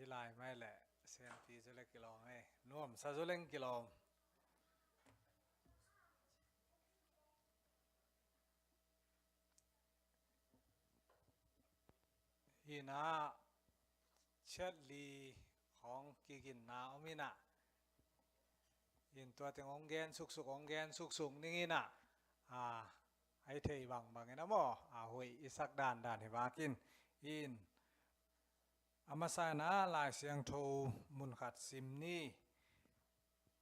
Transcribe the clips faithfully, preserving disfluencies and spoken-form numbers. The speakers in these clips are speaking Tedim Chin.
Lai mai le, siampi zaw le kilawm ei. Nuamsa zaw leng kilawm. Hi na, chiat li khawng kiginna om hi na. In tua teng hong gen suksuk, hong gen suksuk ning hi na. A, ai thei bangbang in a maw, a, hoih i sak dandan hi vakin. In a masa in a Lai Siangtho mun khat sim ni.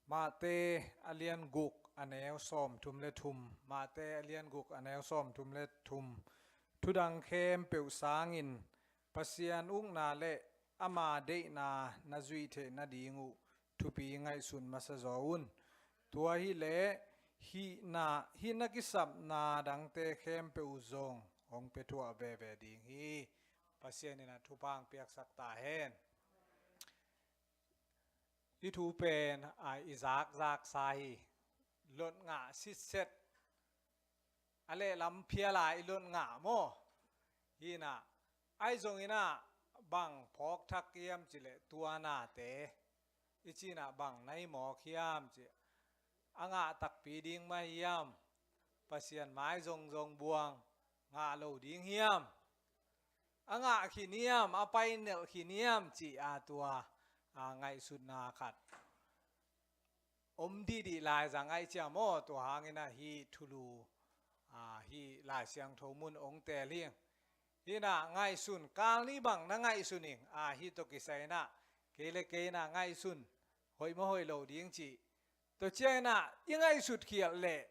Mate a lian guk a neu sawmthum le thum. Mate a lian guk a neu sawmthum le thum. Thudang khempeuh sangin Pasian ukna le ama deihna na zuih theih nading uh thupi ngaihsun masa zaw un. Tua hileh hihna, hihna kisapna dangte khempeuh uh zong hong pia thuah veve ding hi. Pasian in a thupha hong piaksak ta hen. I thu pen a i zakzaksa hi. Lot ngah sitset. A lehlam phial a i lot ngah maw? Hi na, ai zong in a bang phawk thak hiam cih leh tua nate. I cih na bang na i mawk hiam cih. A ngah takpi ding mah hiam? Pasian mai zongzong buang ngah lo ding hiam? A ngah khin hiam, a pai nelh khin hiam cih a tua, a, ngaihsutna khat om dihdih lai zang ai cia maw, tua hangin a hih thulu, a, hih Lai Siangtho mun ong teel hi. Hi na ngaihsun, kal ni bang na ngaihsun ing, a, hih tawh kisai na, kei le kei na ngaihsun, hoih maw hoih lo ding cih. Tua ciangin a, i ngaihsut khialh leh,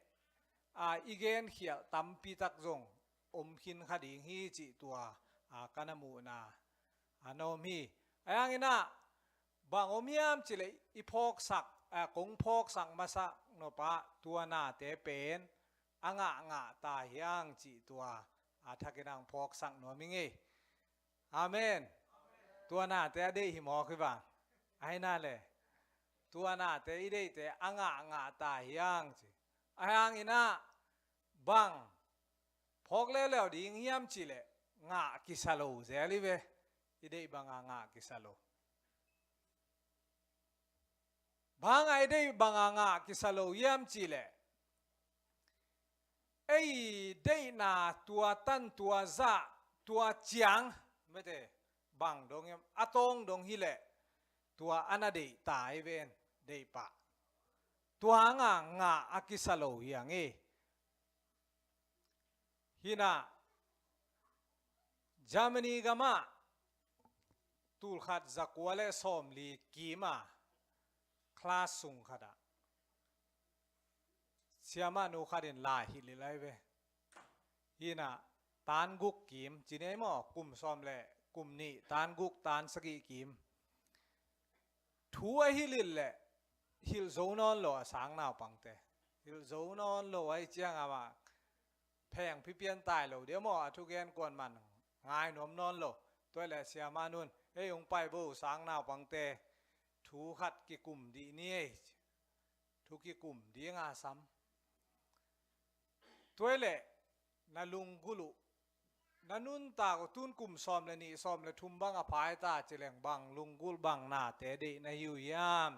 a, i gen khialh tampi tak zong om khin kha ding hi cih tua, a, ka na muhna a na om hi. Ahi hangin a, bang om hiam cih leh i phawksak, a, kong phawksak masak nop a tua nate pen a ngah ngah ta hi hang cih tua, a, thakin hong phawksak nuam ing ei. Amen. Tua nate a deih hi mawk hi vang. Ahi na le. Tua nate i deihte a ngah ngah ta hi hang ci. Ahi hangin a bang phawk leuleu ding hiam cih leh ngah kisa lo zel hi ve. I deih bang a ngah kisa lo. Bang a i deih bang a ngah kisa lo hiam cih leh, ei deihna tua tan, tua zah, tua ciang, mete, bang dong hiam, a tawng dong hi leh, tua a na deih ta hi ven, deih pah. Tua hang a ngah a kisa lo hi hang ei. Hi na, Germany gam ah tul khat za kua le sawmli kim a class sung khat ah siamah nu khat in lai hilh lai ve. Hi na, tan guk kim, ci ni ei maw, kum sawm le kum nih, tan guk, tan sagih kim. Thu a hilh leh hilh zo nawn lo a sang naupangte. Hilh zo nawn lo ahih ciang amah phengphi pian tai lo dia maw, a thugen kuaman ngai nuam nawn lo. Tua leh siamah nu in, ei hong pai bo sang naupangte, thu khat kikum dih ni ei. Thu kikum ding a sam. Tua leh na lunggulh uh, na nuntak uh, tun kum sawm le nih, sawm le thum bang a phai ta ci leng bang lunggulh, bang nate deih na hi uh hiam?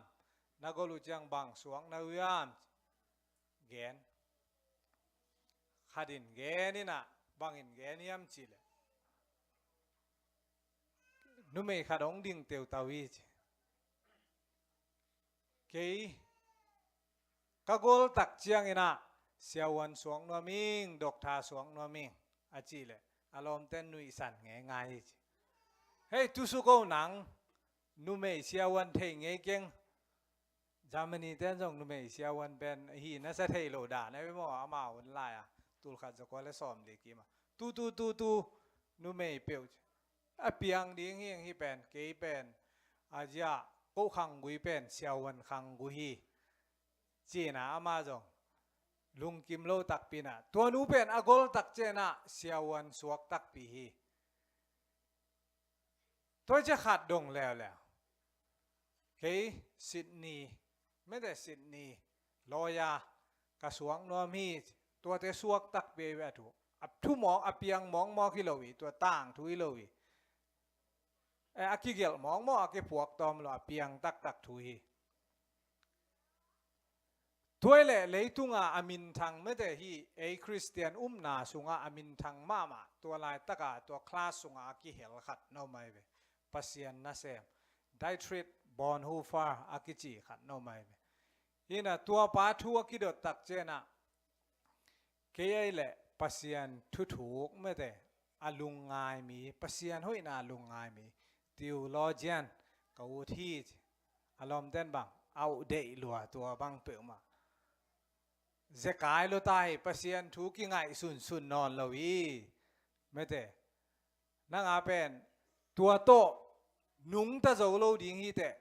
Na golh uh ciang bang suak na uh hiam? Gen. Khat in gen in a, bang in gen hiam cih leh, numei khat hong ding teutau hi ci. Kei ka gol tak ciangin a, siavuan suak nuam ing, doctor suak nuam ing, a cih leh a lawmten nuihsan ngeingai hi ci. Hei, tusuk o nang, numei siavuan thei ngei keng. Germany ten zong numei siavuan pen hi nasa thei lo dan a ve maw, amau hun lai a, tul khat za kua le sawmli kim a, tu, tu, tu, tu, numei peuh ci. A piang ding hi ing, hih pen, kei pen, a zia, ko khanggui pen siavuan khanggui hi, ci-in a, amah zong lungkim lo takpi in a, tua nu pen a gol tak ciangin a siavuan suak takpi hi. Tua ciang khat dong leuleu. Kei Sydney, mete Sydney, lawyer ka suak nuam hi, tuate suak takpi ve a thu. A thu mawk, a piang mawkmawk hi lo hi, tua tangthu hi lo hi. eh, a kigelh mawkmawk, a kiphuak tawm lo, a piang taktak thu hi. Tua hi leh leitunga a minthang mete hi, ei Khristian upna sunga a minthang mahmah, tua laitaka tua class sunga a kihel khat na om ahi ve. Pasian nasem, Dietrich Bonhoeffer a kici khat na om ahi ve. Hina tua pa thu a kidot tak ciangin ah, kei ahi leh Pasian thuthuk mete a lungngai mi, Pasian hoihna a lungngai mi, theologian ka ut hi ci. A lawmten bang, a uh deih lua tua bang peuhmah. Zekai lo ta hi, Pasian thu kingaihsunsun nawn lo hi. Mete, nang a pen tua tawh nungta zo lo ding hi teh,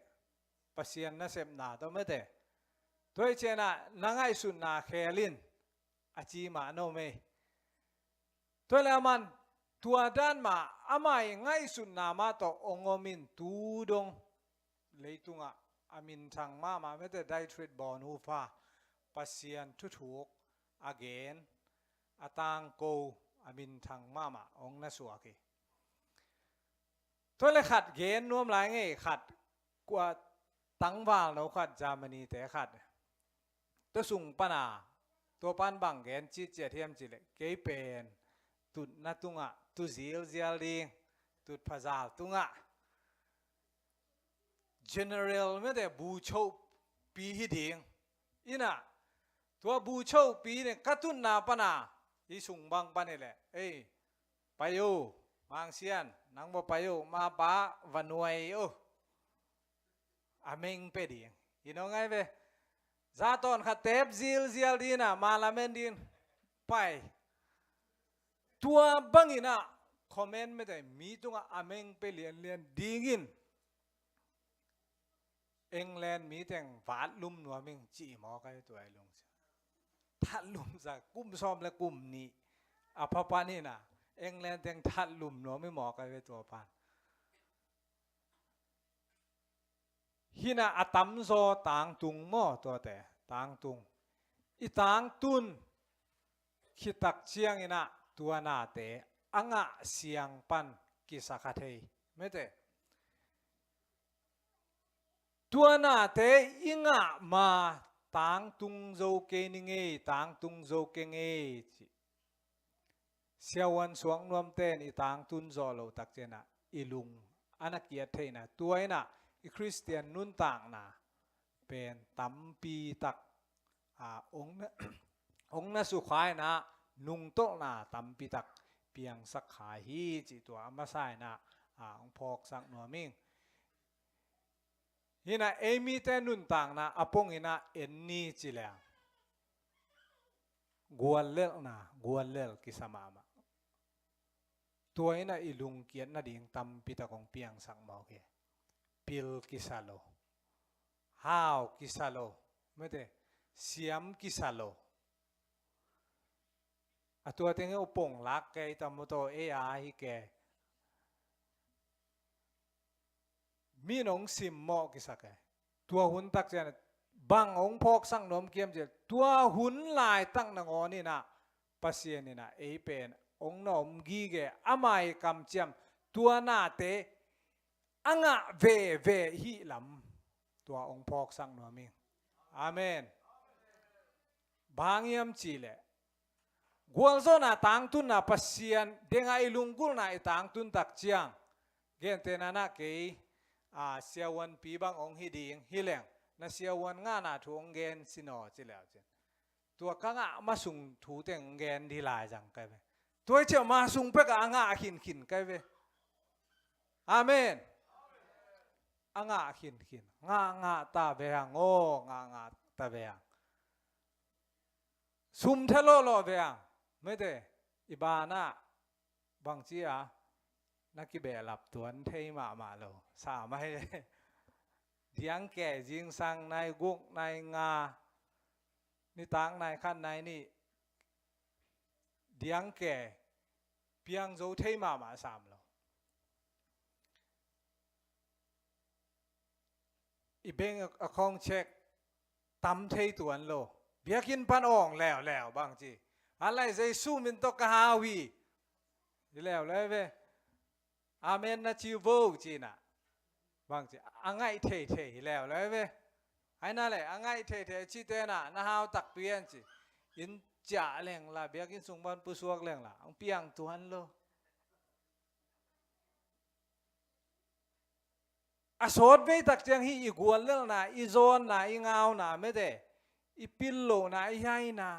Pasian nasepna tawh mete. Tua hi ciangin ah na ngaihsutna khel in, a ci mah na om ei. Tua leh aman tua dan mah, amah i ngaihsutna mah tawh hong om in, tu dong leitungah a minthang mahmah mete Dietrich Bonhoeffer, Pasian thuthuk a gen, a tangko, a minthang mahmah hong na suak hi. Tua leh khat gen nuam lai ing ei, khat kua, tangvalno khat, Germany te khat. Tua sung pana, tua pan bang gen citciat hiam cih leh, kei pen tutna tungah tu zilzial ding, tutphah zal tungah general mete, buchopi hi ding. Ina, tua buchopi in ka tutna pana, hih sung bang pan hi leh, ei, pai o, Mang Sian, nang va pai o, mapa va nuai o. A meng pia ding. Hi nawn ngai ve. Za tawn khat tep zilzial ding a, ma lamen ding. Pai. Tua bangin ah, comment mete, mi tungah a meng pia lianlian dingin, England mi teng vatlum nuam ing ci mawk ahi tua i lungsim. Thatlum sa, kum sawm leh kum nih a pha pan in ah, England teng thatlum nuam i mawk ahi ve tua pan. Hina a tamzaw tangtung maw, tuate tangtung. I tangtun khit tak ciangin ah tua nate a ngah siang pan kisa kha thei. Mete. Tua nate i ngah ma tangtung zo kei ni ngei, tangtung zo kei ngei ci. Siavuan suak nuamte in i tangtun zawh loh tak ciangin ah i lung a na kiat theihna, tua in ah i Khristian nuntakna pen tampi tak, a, hong na, hong na sukha in ah nungtolhna tampi tak piangsak kha hi cih tua a masa in ah, a, hong phawksak nuam ing. Hina ei mite nuntakna a pongin ah en ni ci leng, guallelhna, guallelh kisa mahmah. Tua in ah i lungkiat nading tampi tak hong piangsak mawk hi. Pil kisa lo. Hau kisa lo. Mete, siam kisa lo. A tua teng hi uh pong lak kei ta maw, tua ei a hi kei. Mi in hong simmawh kisa kei. Tua hun tak ciang bang hong phawksak nuam hiam cih leh, tua hun laitak nangawn in ah Pasian in ah ei pen hong na om gige, ama i kamciam, tua nate a ngah veve hih lam tua hong phawksak nuam ing. Amen. Bang hiam cih leh, gualzawhna tangtunna Pasian dengah i lunggulhna i tangtun tak ciang, gentehna in ah kei, a, siavuanpi bang hong hi ding hi leng, na siavuan ngahna thu hong gen sin aw ci leu cin, tua ka ngah ma sung thu teng hong gen ding lai zang kei ve. Tua hi ciang ma sung pek a ngah khinkhin kei ve. Amen. A ngah khinkhin. Ngah ngah ta ve hang aw, ngah ngah ta ve hang. Sum tha lawhlawh ve hang. Mete, i banah bangci a na kibehlap tuan thei mahmah lo. Sa mah hi. Diang kei, zingsang nai guk, nai nga, nitak nai khat, nai nih, diang kei, piang zo thei mahmah sam lo. I bank account check tam thei tuan lo. Biakinn pan awng leuleu bangci. A lai Jesu min tawh ka hau hi. Hi leuleu ve. Amen na ci vo ci-in ah. Bang ci, a ngaih theithei hi leuleu ve. Ahi na le, a ngaih theithei a cihte na, na hau takpi an ci. Inn ciah leng la, biakinn sung pan pusuak leng la, hong piang tuan lo. A sawt vei tak ciang hih i guallelhna, i zawnna, i ngauna mete, i pillohna, i haina,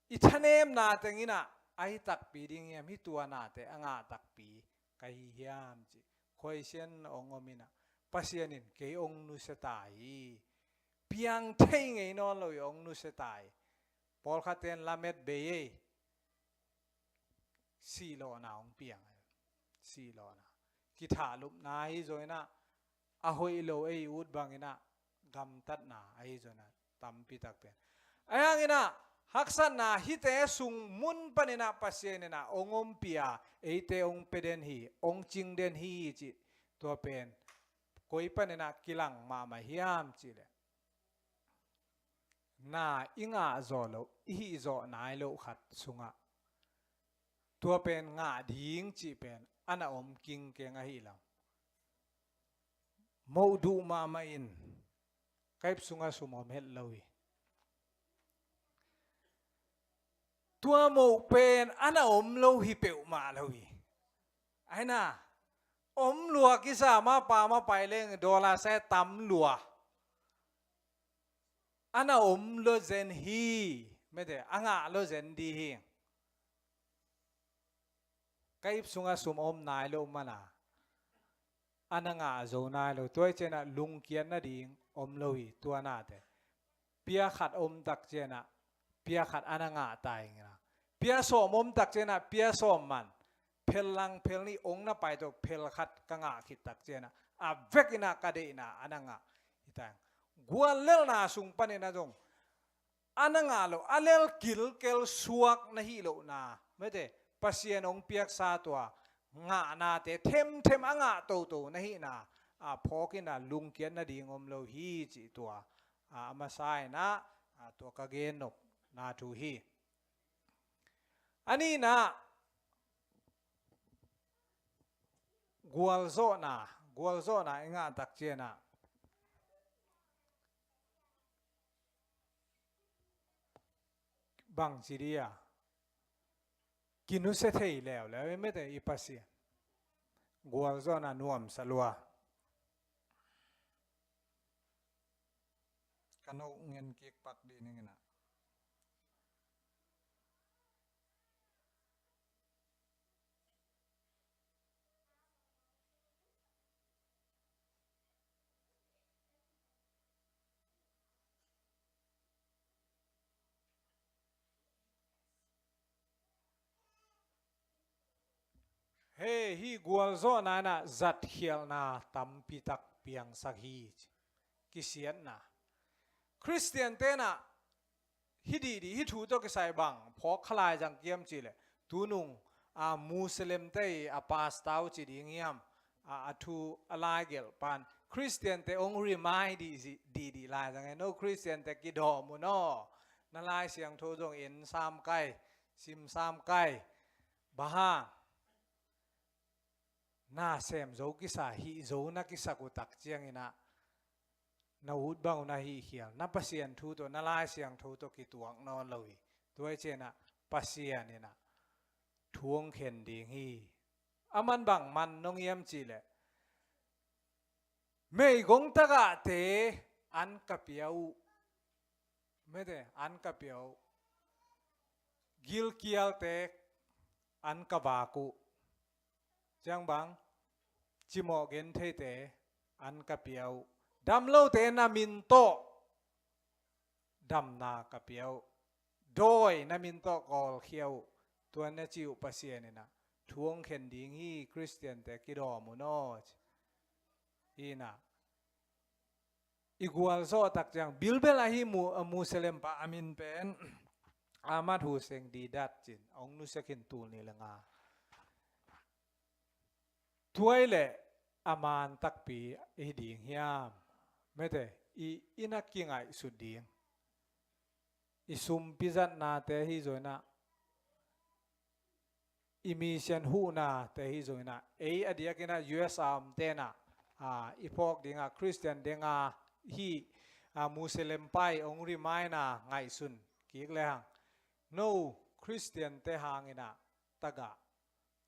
i thanemna teng in ah, a hi takpi ding hiam, hih tua nate a ngah takpi ka hi hiam ci. Khuaisian hong om in ah, Pasian in kei hong nusia ta hi. Piang thei ngei nawn lo hi, hong nusia ta hi. Pawlkhat ten lamet bei ei. Sihlawhna hong piang. Sihlawhna. Kithahlupna ahi zong in ah, a hoih lo ei ut bang in ah, gamtatna ahi zong in ah, tampi tak pen. Ahi hang in ah, haksatna hihte sung mun pan in ah Pasian in ah hong ompih a, eite hong pia den hi, hong cing den hi cih. Tua pen koi pan in ah kilang mahmah hiam cih leh, na i ngah zawh loh, i hih zawh nai loh khat sungah tua pen ngah ding cih pen a na om kingkeng ahih lam. Moh duh mahmah in ka ip sungah sum om het lo hi. Tua moh pen a na om lo hi peuhmah lo hi. Ahi na, om lua kisa, mapa ma pai leng dollar se tam lua. A na om lo zen hi, mete, a ngah lo zen di hi. Ka ip sungah sum om nai lo mana, a na ngah zo nai lo. Tua hi ciangin ah lungkiat nading om lo hi, tua nate. Pia khat om tak ciangin ah, pia khat a na ngah ta ing na. Pia sawm om tak ciangin ah, pia sawm man. Phel lang phel nih ong na pai tawh phel khat ka ngah khit tak ciangin ah, a vek in ah ka deihna a na ngah hi ta ing. Guallelhna sung panin ah zong a na ngah loh, a lel kilkel suak na hih lohna, mete, Pasian hong piaksa tua ngahnate themthem a ngah toto na hihna, a phawk in ah lungkiat nading om lo hi cih tua, a, a masa in ah, a, tua ka gen nopna thu hi. A nihna, gualzawhna, gualzawhna i ngah tak ciangin ah, bangci dia, kinusia thei leuleu, i mete i Pasian. Gualzawhna nuamsa lua. Ka no ngen kik pak dih ning in ah. Hei, hih gualzawhna in ah zatkhialhna tampi tak piangsak hi. Kisiatna. Khristiante in ah hih dihdih, hih thu tawh kisai bang phawk kha lai zang kiam cih leh, tunung, a, Muslim te i a pastor uh ci ding hiam, a, a thu a laigelh pan Khristiante hong remind dih, dihdih lai zang e. No, Khristiante kidawm un aw. Na Lai Siangtho zong en sam kai, sim sam kai. Bang hang? Na sem zo kisa, hih zo na kisak uh tak ciangin ah, na ut bang uh na hihkhial, na Pasian thu tawh, na Lai Siangtho tawh kituak nawn lo hi. Tua hi ciangin ah Pasian in ah thu hong khen ding hi. A man bang man nong hiam cih leh, meigong tagahte an ka pia uh. Mete, an ka pia uh. Gilkialte an ka vak uh. Ciang bang, cimawh gentheite an ka pia uh. Damlote na min tawh damna ka pia uh. Dawi na min tawh kawlkhia uh. Tua na ci uh Pasian in ah thu hong khen ding hi, Khristiante kidawm un aw. Hi in ah, i gualzawh tak ciang bilbel ahi mu-, a Muslim pa a min pen Ahmad Hussein Deedat ci-in hong nusia khin, tul nih le nga. Tua hi leh a man takpi hi ding hiam? Mete, i, i na kingaihsut ding, i sumpi zatnate hi zong in ah, i mission huhnate hi zong in ah, ei a diakin ah U S A omte in ah a, i phawk dingah Khristian dinga hih, a, Muslim pa i hong remind a ngaihsun kik lehang, no Khristiante hangin ah tagah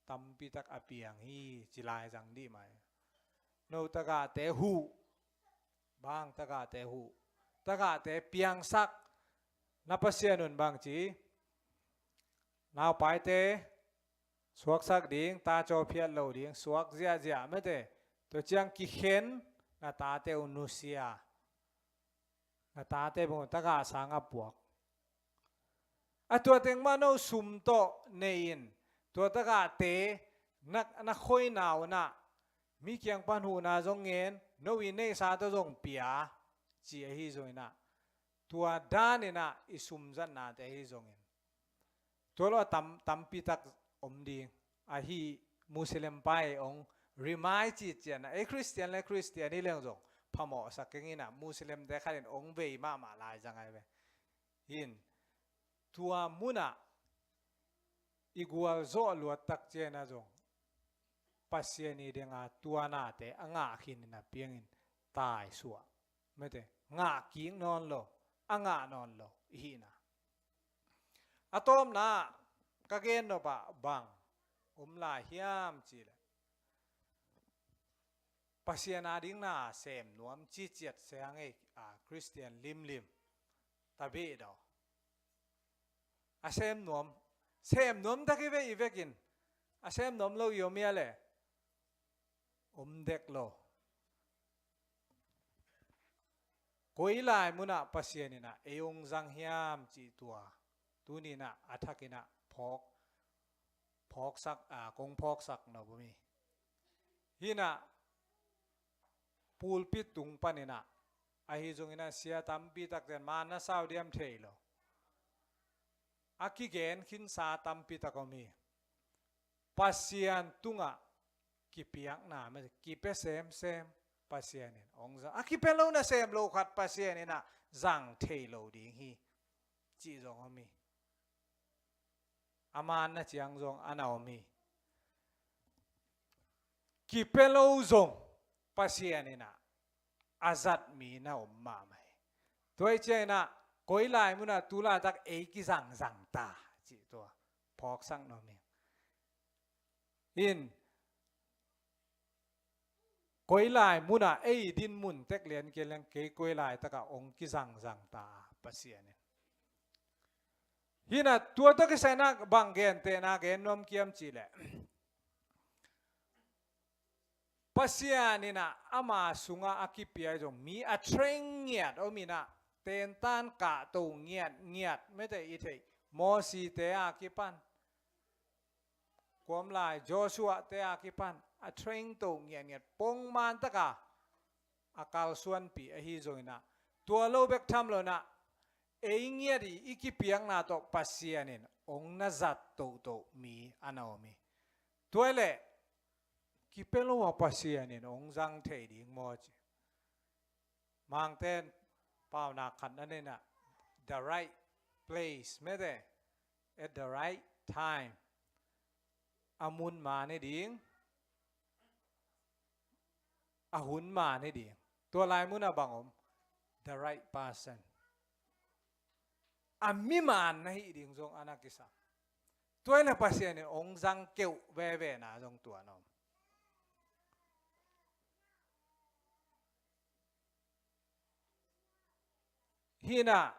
tampitak a piang hi ci lai zang dih mai. No tagahte huh, bang tagahte huh, tagahte piangsak, na Pasian un bang ci, naupaite suaksak ding, ta caw phiat lo ding, suak ziahziah mete, tua ciang kikhen, na tate uh nusia, na tate bang uh tagah sang a puak. A tua teng mah no sum tawh nei in, tua tagahte na, na khoina unah mi kiang pan huhna zong ngen, no i neihsa tawh zong pia, ci ahi zongin ah, tua danin ah i sum zatnate ahi zongin, tua lo a tam, tampitak om ding. Ahi Muslim pa i hong remind cician ah, ei Khristian le Khristian hi leng zong phamawhsak keng in ah, Muslimte khatin hong vei mahmah lai zang ai ve. Hin, tua munah i gualzawh luattak cianah zong Pasian i dinga tua nate a ngah khin in a piangin taisuah, mete, ngah kik nawn lo, a ngah nawn lo i hihna. A tawpna ka gen nopah bang om lai hiam cihleh, Pasian a ding na sem nuam ciciat siang ei, a, Khristian limlim tabeh daw. A sem nuam, sem nuam tak i ve i vekin, a sem nuam lo i om ia le om dek lo. Koi lai munah Pasian inah ei hong zang hiam cih tua tuninah a thakinah phawk, phawksak, a, kong phawksak nop om hi. Hinah pulpit tung paninah, ahi zonginah sia tampi takten man na sau diam thei lo. A kigen khinsa tampi tak om hi. Pasian tungah kipiakna, kipia semsem Pasian in hong zang. A kipia lo nasem lo khat Pasian inah zang thei lo ding hi, cih zong om hi. A man na ciang zong a na om hi. Kipia lo zong Pasian inah a zat mi na om mahmah hi. Tua hi cianginah koi lai munah tu laitak ei kizangzang ta, cih tua phawksak nuam hi. In, koi lai munah ei din mun tek lian kei leng kei koi laitakah hong kizangzang ta Pasian in. Hinah tua tawh kisai inah bang gentehna gen nuam kiam cihleh, Pasian inah ama sungah a kipia zong mi a train ngiat om inah, tentan kahto ngiatngiat, mete i theih, Mosite a kipan, kuam lai Joshua te a kipan a train to ngiatngiat, pongman taka a kalsuanpih ahi zonginah, tua lo bek tham lo inah, ei ngiat i, i kipiakna tawh Pasian in hong na zat tohtoh mi a na om hi. Tua hi leh kipia lo a Pasian in hong zang thei ding maw ci. Mangten paunak khat na nei inah, the right place, mete, at the right time. A mun man hi ding, a hun man hi ding. Tua lai munah bang om? The right person. A mi man na hih ding zong a na kisam. Tua hi leh Pasian in hong zang keuh vevena zong tua na om. Hinah,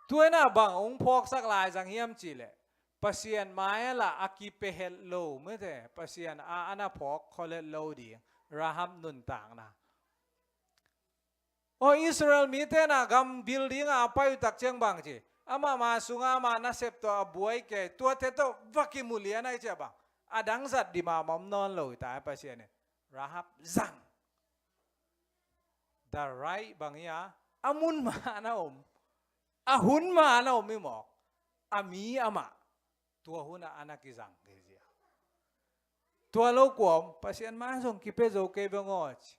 tua inah bang hong phawksak lai zang hiam cihleh, Pasian mai-ah lah a kipia het lo, mete, Pasian a, a na phawk khol het lo ding Rahab nuntakna. Aw, Israel mite na gam building a a pai uh tak ciang bang ci, amah ma sungah amah nasep tawh a buai kei, tuate tawh va kimulian ahi ciah bang, a dang zat di mahmah om nawn lo hi ta, Pasian in Rahab zang. The right bang hi a, a mun ma na om, a hun ma na om hi mawk, a mi amah tua hunah a na kizang kei zia. Tua lo kua om? Pasian ma zong kipia zo kei veng aw ci.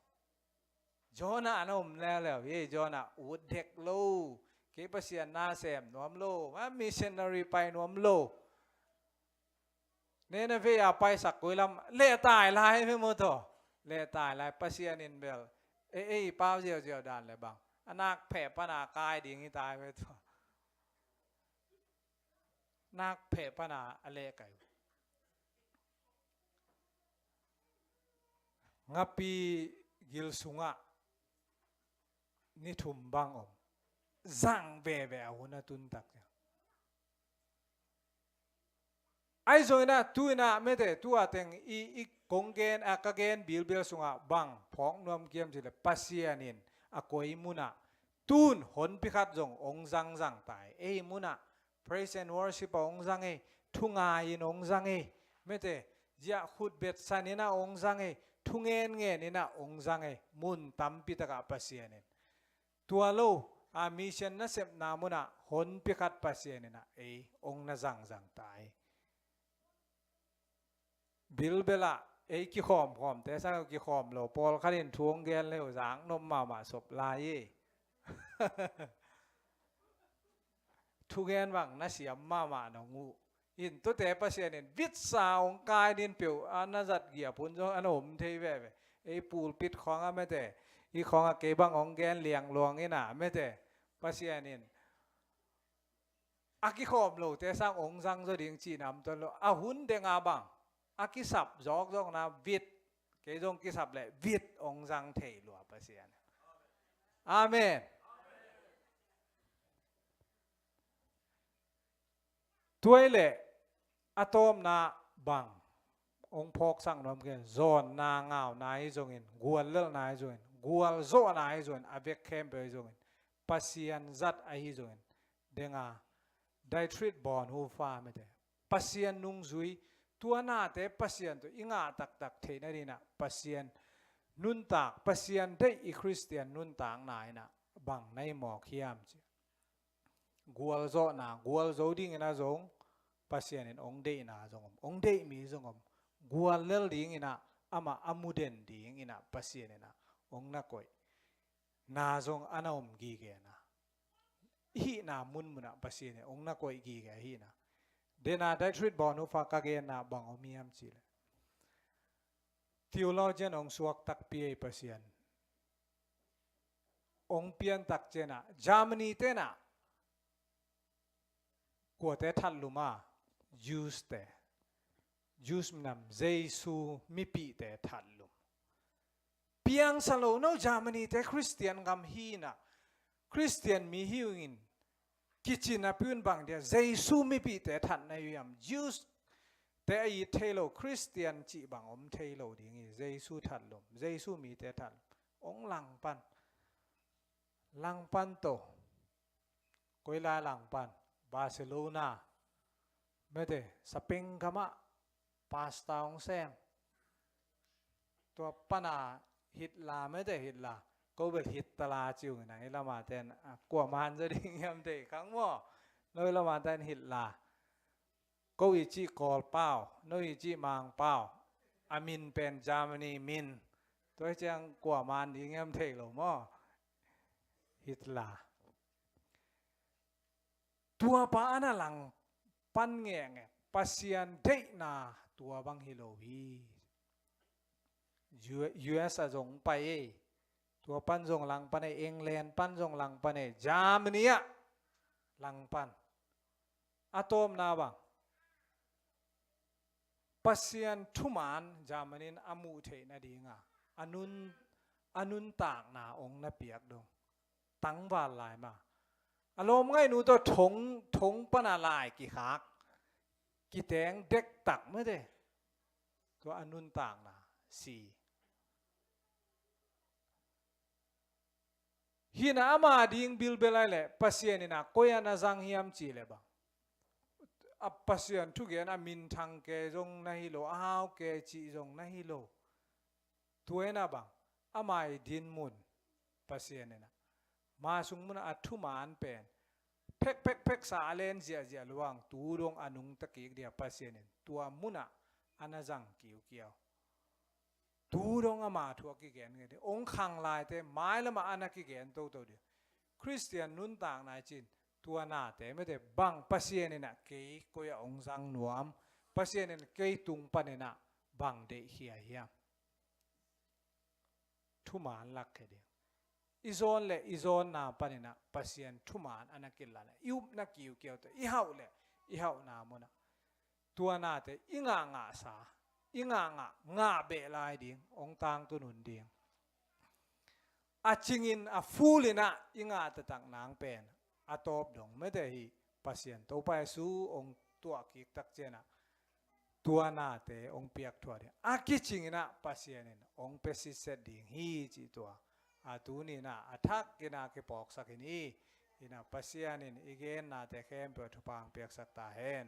Jonah a na om leuleu hi. Jonah ut dek lo, kei Pasian na sem nuam lo, a missionary pai nuam lo. Nineveh a paisak koi lam leh tai lai mi maw taw. lehtai lai, Pasian in bel ei, ei pau ziauziau dan le bang, a nak pheh pana kai ding hi tai ve tua. Nak pheh pana a lehkai uh. Ngapi gil sungah ni thum bang om. Zang veve a hun a tun tak ciang. Ahi zongin ah, tu-in ah, mete, tu-a teng i, i kong gen, a ka gen bilbel sungah bang phawk nuam kiam cih leh Pasian in a koi munah tun honpi khat zong ong zangzang tai. Ei munah praise and worship a ong zang ei, thungai in ong zang ei, mete, ziah khutbet san in ah ong zang ei, thungen ngen in ah ong zang ei, mun tampi takah Pasian in. Tua lo, a mission nasepna munah honpi khat Pasian in ah ei ong na zangzang tai. Bilbel ah ei kikhawmkhawmte sang uh kikhawm lo, pawlkhat in thu ong gen le uh zak nop mahmah sop lai hi. Thugen bang na siam mahmah nong uh. In tuate Pasian in vitsa ong kai din peuh a na zat giap hun zong a na om thei veve. Ei pulpit khawngah mete, i khawngah kei bang ong gen liangluang in ah mete, Pasian in a kikhawm lote sang ong zang zaw ding cihna om tuan lo. A hun denga bang a kisap zawkzawkna vit, kei zong kisap leh vit ong zang thei lua Pasian. Amen. Tua leh a tawpna bang ong phawksak nuam kei, zawnna ngauna hi zongin, guallelhna hi zongin, gualzawhna hi zongin, a vek khempeuh hi zongin, Pasian zat ahi zongin, denga Dietrich Bonhoeffer mete, Pasian nungzui, tua nate Pasian tawh i ngah taktak theihna dinah Pasian nuntak, Pasian deih i Khristian nuntakna inah bang na hi mawk hiam ci. Gualzawhna, gualzo dingin a zong Pasian in ong deihna zong om, ong deih mi zong om. Guallel dinginah amah a mu den dinginah Pasian inah ong na koih na zong a na om gigena. I hihna munmunah Pasian in ong na koih gige ahina. Dena Dietrich Bonhoeffer ka genna bang om hiam cihleh, theologian ong suak takpi ei Pasian. Ong piantak cianah Germany tenah kuate thatlum a, Jews te, Jews minam, Jesu mipihte thatlum. Piangsa lo no Germany te Khristian gam hinah, Khristian mi hi ungin, kicin a piun bang dia Jesu mipihte thatna hiam, Jews te a it thei lo, Khristian cih bang om thei lo ding hi, Jesu thatlum, Jesu mite thatlum. Ong langpan, langpan to. Koi lai langpan, Barcelona, mete, Spain gamah pasta ong sem. Tua pana Hitler mete, Hitler. Ko bel Hitler ciu nginang i lama ten a kuaman za ding hiam thei khang maw. No i lama ten Hitler. Ko i cih Kawlpau, no i cih Mangpau. A min pen Germany min. Tua ciang kuaman ding hiam thei lo maw. Hitler. Tua pa ana langpan ngenge, Pasian deihna tua bang hi lo hi. U-, U S a zong pai ei. Tua pan zong langpan ei, England pan zong langpan ei, Germany ah langpan. A tawpna bang, Pasian thuman Germany in a muh theih nadinga a nun, a nuntakna ong na piak dong. Tangval lai ma. A lawm ngaihnu tawh thong, thong pana lai kikhak, kiteng dektak mete. Tua a nuntakna si. Hina ama ding bilbel ai leh Pasian inah koi ah na zang hiam cih leh bang, a Pasian thugen a minthang ke zong na hi lo, a hau ke cih zong na hi lo. Tua inah bang, ama i dinmun Pasian inah ma sung munah a thuman pen phek phek phek sa a len ziahziah luang, tu dong a nungta kik dia Pasian in tua munah a na zang kiukiau. Tu dong ama thu a kigen nge ding, ong khang laite mailamah a na kigen toto ding. Khristian nuntakna i cin tua nate mete bang Pasian inah kei koi ah ong zang nuam, Pasian in kei tung paninah bang deihkhia hiam. thuman lakkhia ding. I zawn le i zawnna panin ah Pasian thuman a na kilan ah i upna kiukiau tawh i hauh le i hauhna mun ah tua nate i ngahngahsa, i ngahngah ngah beh lai ding, hong tangtun hun ding. A cingin a fulin ah i ngah taktak nang pen a tawp dong mete hi. Pasian Topa Jesu hong tuah kik tak ciangin ah tua nate hong piak thuah ding. A kicingin ah Pasian in hong pia sitset ding hi cih tua a tuni-in ah a thakin ah kiphawksak hi ni. Ina Pasian in i gennate khempeuh ah thupha hong piaksak ta hen.